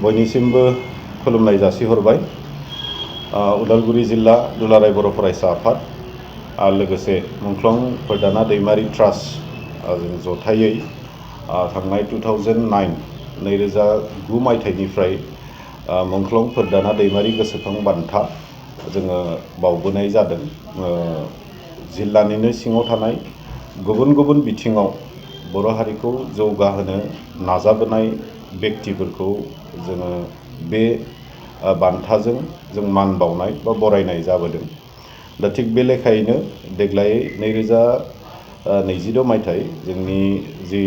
बयनिसिमबो खुलुमनाय जासिहरबाय। उदालगुरि जिल्ला दुलाराय बर' फरायसा आफाद आरो लोगोसे मुंख्लं फोरदाना दैमारि ट्रास्ट जों जथायै थांनाय 2009 मायथाइनिफ्राय मुंख्लं फोरदाना दैमारि गोसोखां बान्था जोङो बावबोनाय जादों। जिल्लानिनो सिङाव थानाय गुबुन गुबुन बिथिङाव बर' हारिखौ जौगाहोनो नाजाबोनाय व्यक्तिफोरखौ जोङो बे बान्थाजों जों मान बावनाय बा बरायनाय जाबोदों। दा थिग बे लेखायैनो देग्लाय 2022 मायथाइ जोंनि जि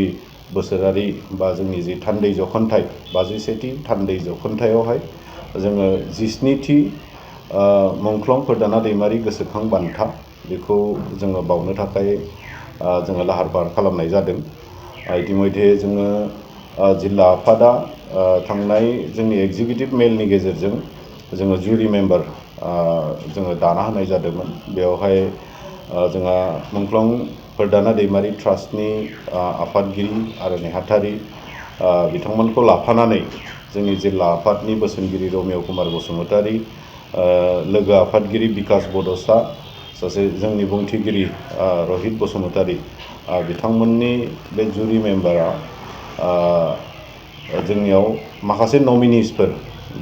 बोसोरारि बा जोंनि जि थान्दै जखनथाइ 51थि थान्दै जखनथायावहाय जोङो 17थि मुंख्लं फोरदाना दैमारि गोसोखां बान्था बेखौ जोङो बावनो थाखाय जोङो लाहार फाहार खालामनाय जादों। इतिमध्य जोङो जिल्ला आफादा थांनाय जोंनि एग्जिकिउटिभ मेलनि गेजेरजों जोङो जुरि मेम्बार जोङो दाना होनाय जादोंमोन। बेवहाय जोंहा मुंख्लं फोरदाना दैमारि ट्रास्टनि आफादगिरि आरो नेहाथारि बिथांमोनखौ लाफानानै जोंनि जिल्ला आफादनि बोसोनगिरि रमेय कुमार बसुमतारी, लोगो आफादगिरि बिकास बड'सा, सासे जोंनि बुंथिगिरि रहित बसुमतारी, बिथांमोननि बे जुरि मेम्बारा जोंनियाव माखासे नमिनिसफोर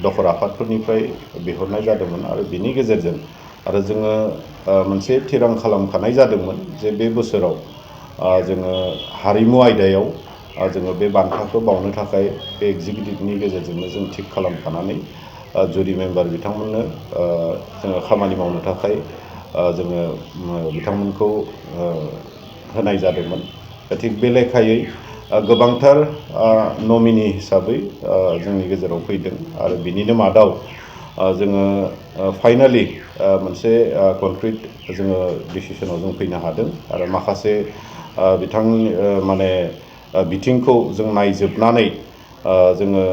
दखर आफादफोरनिफ्राय बिहरनाय जादोंमोन आरो बिनि गेजेरजों आरो जोङो मोनसे थिरां खालामखानाय जादोंमोन जे बे बोसोराव जोङो हारिमु आयदायाव जोङो बे बान्थाखौ बावनो थाखाय बे एग्जिकिउटिभनि गेजेरजोंनो जों थिग खालामखानानै जुरि मेम्बार बिथांमोननो जोङो खामानि मावनो थाखाय जोङो बिथांमोनखौ होनाय जादोंमोन। थिग बे लेखायै गोबांथार नमिनि हिसाबै जोंनि गेजेराव फैदों आरो बिनिनो मादाव जोङो फाइनालि मोनसे कनक्रिट जोङो डिसिसनाव जों फैनो हादों आरो माखासे बिथांनि माने बिथिंखौ जों नायजोबनानै जोङो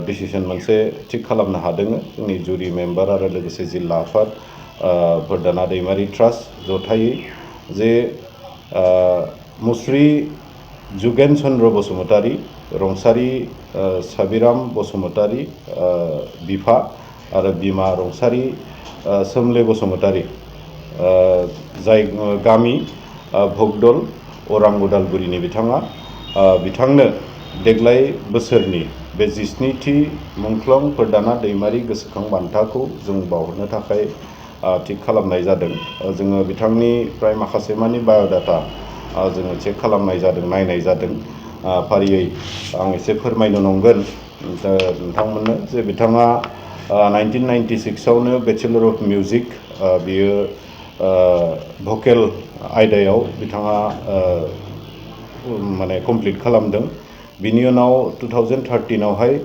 डिसिसन मोनसे थिग खालामनो हादों। जोंनि जुरि मेम्बार आरो लोगोसे जिल्ला आफाद फोरदाना दैमारि ट्रास्ट जथायै जे मुस्रि जुगेन चन्द्र बसुमतारी, रंसारि साबिराम बसुमतारी बिफा आरो बिमा रंसारि सोमले बसुमतारी, जाय गामि भगदल अरां उदालगुरिनि बिथांनो देग्लाय बोसोरनि बे 17थि मुंख्लं फोरदाना दैमारि गोसोखां बान्थाखौ जों बावहरनो थाखाय थिग खालामनाय जादों। जोङो बिथांनि प्राय माखासे मानि बाय'डाटा जोङो चेक खालामनाय जादों, नायनाय जादों। फारियै आं एसे फोरमायनो नंगोन नोंथांमोननो जे बिथाङा 1996आवनो बेचेलर अफ मिउजिक बियो भकेल आयदायाव बिथाङा माने कमप्लिट खालामदों। बिनि उनाव 2013आवहाय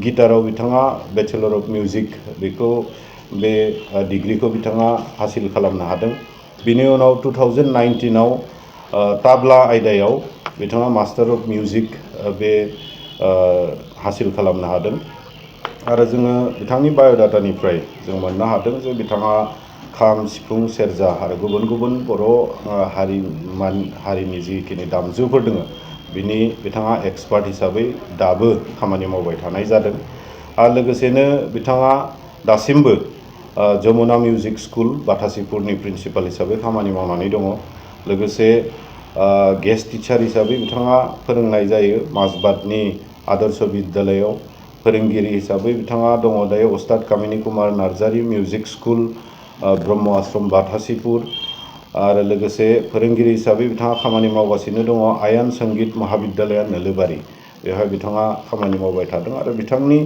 गिटाराव बिथाङा बेचेलर अफ मिउजिक बेखौ बे डिग्रिखौ बिथाङा हासिल खालामनो हादों। बिनि उनाव 2019आव ताब्ला आयदायाव बिथाङा मास्टार अफ मिउजिक बे हासिल खालामनो हादों आरो जोङो बिथांनि बाय'डाटानिफ्राय जों मोननो हादों जे बिथाङा खाम, सिफुं, सेरजा आरो गुबुन गुबुन बर' हारिनि जिखिनि दामजुफोर दङ बिनि बिथाङा एक्सपार्ट हिसाबै दाबो खामानि मावबाय थानाय जादों। आरो लोगोसेनो बिथाङा दासिमबो जमुना मिउजिक स्कुल बाथासिपुरनि प्रिन्सिपाल हिसाबै खामानि मावनानै दङ। लोगोसे गेस्ट टिचार हिसाबै बिथाङा फोरोंनाय जायो माजबातनि आदर्श बिद्यालयाव। फोरोंगिरि हिसाबै बिथाङा दङ दायो उस्ताद कामिनी कुमार नार्जारी मिउजिक स्कुल ब्रह्म आश्रम बाथासिपुर आरो लोगोसे फोरोंगिरि हिसाबै बिथाङा खामानि मावगासिनो दङ आयान संगीत महाबिद्यालया नोलोबारि। बेवहाय बिथाङा खामानि मावबाय थादों आरो बिथांनि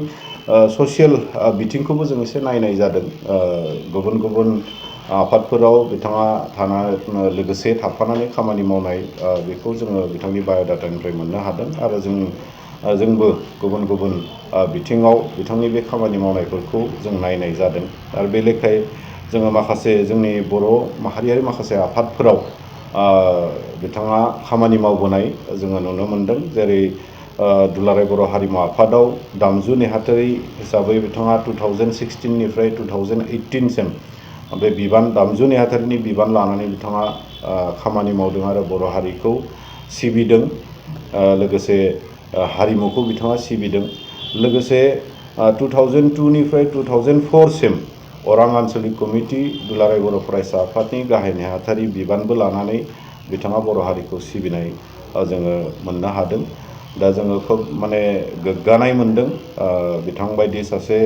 ससियेल बिथिंखौबो जों एसे नायनाय जादों। गुबुन गुबुन आफादफोराव बिथाङा लोगोसे थाफानानै खामानि मावनाय बेखौ जोङो बिथांनि बाय'डाटानिफ्राय मोननो हादों आरो जोंबो गुबुन गुबुन बिथिङाव बिथांनि बे खामानि मावनायफोरखौ जों नायनाय जादों। आरो बे लेखायै जोङो माखासे जोंनि बर' माहारियारि माखासे आफादफोराव बिथाङा खामानि मावबोनाय जोङो नुनो मोनदों। जेरै दुलाराय बर' हारिमु आफादाव दामजु नेहाथारि हिसाबै बिथाङा 2016निफ्राय 2018सिम बे दामजु नेहाथारिनि बिबान लानानै बिथाङा खामानि मावदों आरो बर' हारिखौ सिबिदों। लोगोसे हारिमुखौ बिथाङा सिबिदों। लोगोसे 2002 निफ्राय 2004 सिम अरां आन्चलिक कमिटि दुलाराय बर' फरायसा आफादनि गाहाय नेहाथारि बिबानबो लानानै बिथाङा बर' हारिखौ सिबिनाय जोङो मोननो हादों। दा जोङो खोब माने गोग्गानाय मोनदों बिथांबायदि सासे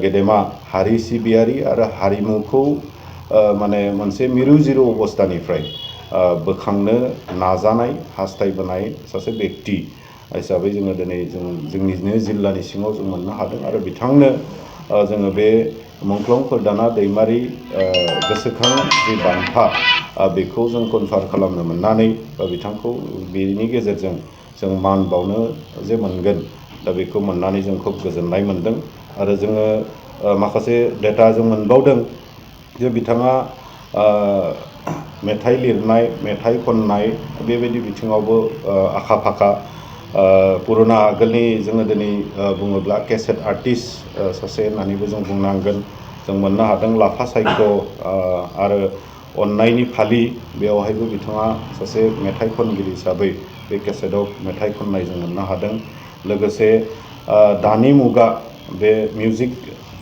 गेदेमा हारि सिबियारि आरो हारिमुखौ माने मोनसे मिरु जिरु अबस्थानिफ्राय बोखांनो नाजानाय हास्थायबोनाय सासे बेक्ति हिसाबै जोङो दिनै जोंनिनो जिल्लानि सिङाव जों मोननो हादों आरो बिथांनो जोङो बे मुंख्लं फोरदाना दैमारि गोसोखां जि बान्था बेखौ जों कनफार खालामनो मोननानै बिथांखौ बेनि गेजेरजों जों मान बावनो जे मोनगोन दा बेखौ मोननानै जों खोब गोजोननाय मोनदों। आरो जोङो माखासे डेटा जों मोनबावदों जे बिथाङा मेथाइ लिरनाय मेथाइ खननाय बेबायदि बिथिङावबो आखा फाखा पुरुना आगोलनि जोङो दिनै बुङोब्ला केसेट आर्टिस्ट सासे होननानैबो जों बुंनांगोन। जों मोननो हादों लाफा सायख' आरो अननायनि फालि बेवहायबो बिथाङा सासे मेथाइ खनगिरि हिसाबै बे केसेटआव मेथाइ खननाय जों मोननो हादों। लोगोसे दानि मुगा बे मिउजिक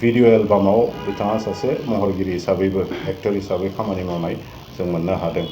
भिडिअ एलबामाव बिथाङा सासे महरगिरि हिसाबैबो एक्टर हिसाबै खामानि मावनाय जों मोननो हादों।